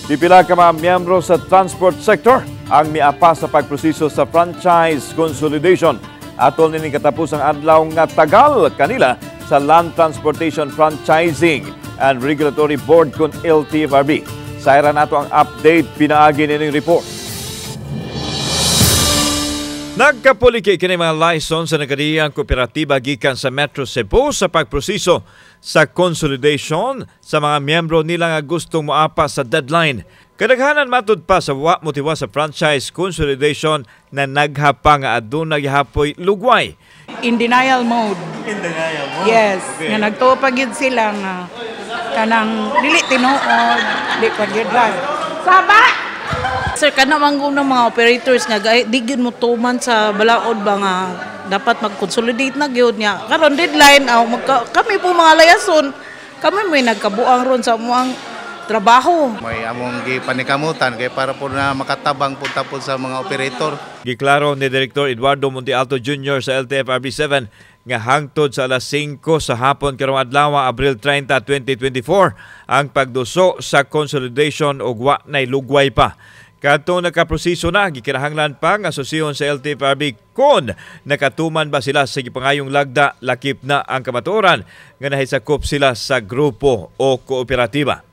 Pipila ka mga miyembro sa transport sector ang miapa sa pagproseso sa franchise consolidation. Atol nining katapusang adlaw nga tagal kanila sa Land Transportation Franchising and Regulatory Board kon LTFRB. Sayran nato ang update pinaagi nining report. Nagkapuliki kini mga license sa nagkadiyang kooperatiba gikan sa Metro Cebu sa pagproseso sa consolidation sa mga miyembro nila nga gustong moapa sa deadline. Kadaghanan matud pa sa wa motiwa sa franchise consolidation na naghapa nga aduna gihapoy lugway. In denial mode. In denial mode? Yes, nga nagtuo pa gyud sila nga kanang dili tinuod, di pa gyud ba. Saba! Sir, kana man ng mga operators nga di gyud mo tuman sa balaod ba nga dapat mag-consolidate na gyud niya. Karon deadline aw kami po mga layason, kami may nagkabuang ron sa among trabaho. May among gipanikamutan kay para po na makatabang po tapos sa mga operator. Giklaro ni Direktor Eduardo Montealto Jr. sa LTFRB 7 nga hangtod sa alas 5 sa hapon karong adlaw, Abril 30, 2024 ang pagduso sa consolidation ug wa nay lugway pa. Kadtong nakaproseso na, gikinahanglan pa nga susihon sa LTFRB kon nakatuman ba sila sa gipangayong lagda, lakip na ang kamatuoran nga nahisakop sila sa grupo o kooperatiba.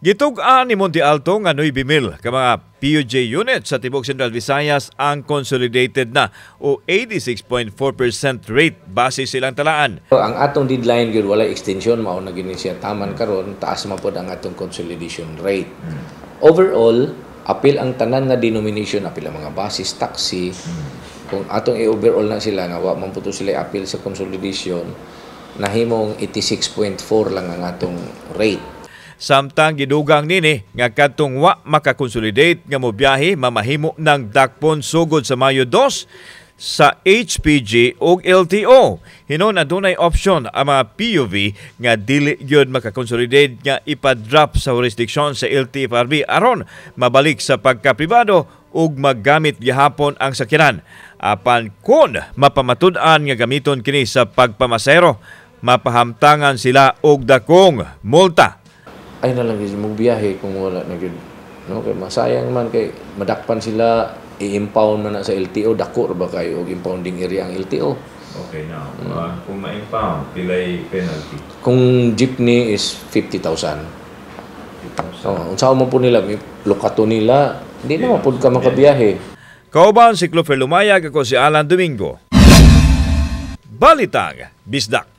Gitug-an ni Monte Alto nga 9,000 ka mga PUJ unit sa tibok Central Visayas ang consolidated na o 86.4% rate base silang talaan. Ang atong deadline gyud walay extension, mao na gyud siya taman karon, taas man pod ang atong consolidation rate. Overall, apil ang tanan nga denomination, apil ang mga buses, taxi. Kung atong i-overall na sila nga wa man pud to sila apil sa consolidation, nahimong 86.4 lang ang atong rate. Samtang gidugang nini nga kadtong wa makakonsolidate nga mobiyahe mamahimo ng dakpon sugod sa Mayo 2 sa HPG ug LTO. Hinon adunay option ang mga PUV nga dili gyud makakonsolidate nga ipa-drop sa jurisdiction sa LTFRB aron mabalik sa pagkapribado ug maggamit gihapon ang sakyanan. Apan kon mapamatud-an nga gamiton kini sa pagpamasero, mapahamtangan sila og dakong multa. Ay na lang gyud mo biyahe kung wala na gyud, no, kay masayang man kay madakpan sila, i-impound man na sa LTO. Dako ra ba kayo og impounding area ang LTO? Okay, now, kung ma-impound, pilay penalty? Kung jeepney is 50,000. Oh, unsa man po nila lokato nila, hindi na man pud ka makabiyahe. Kauban si Clofer Lumayag, ako si Alan Domingo. Balitang Bisdak.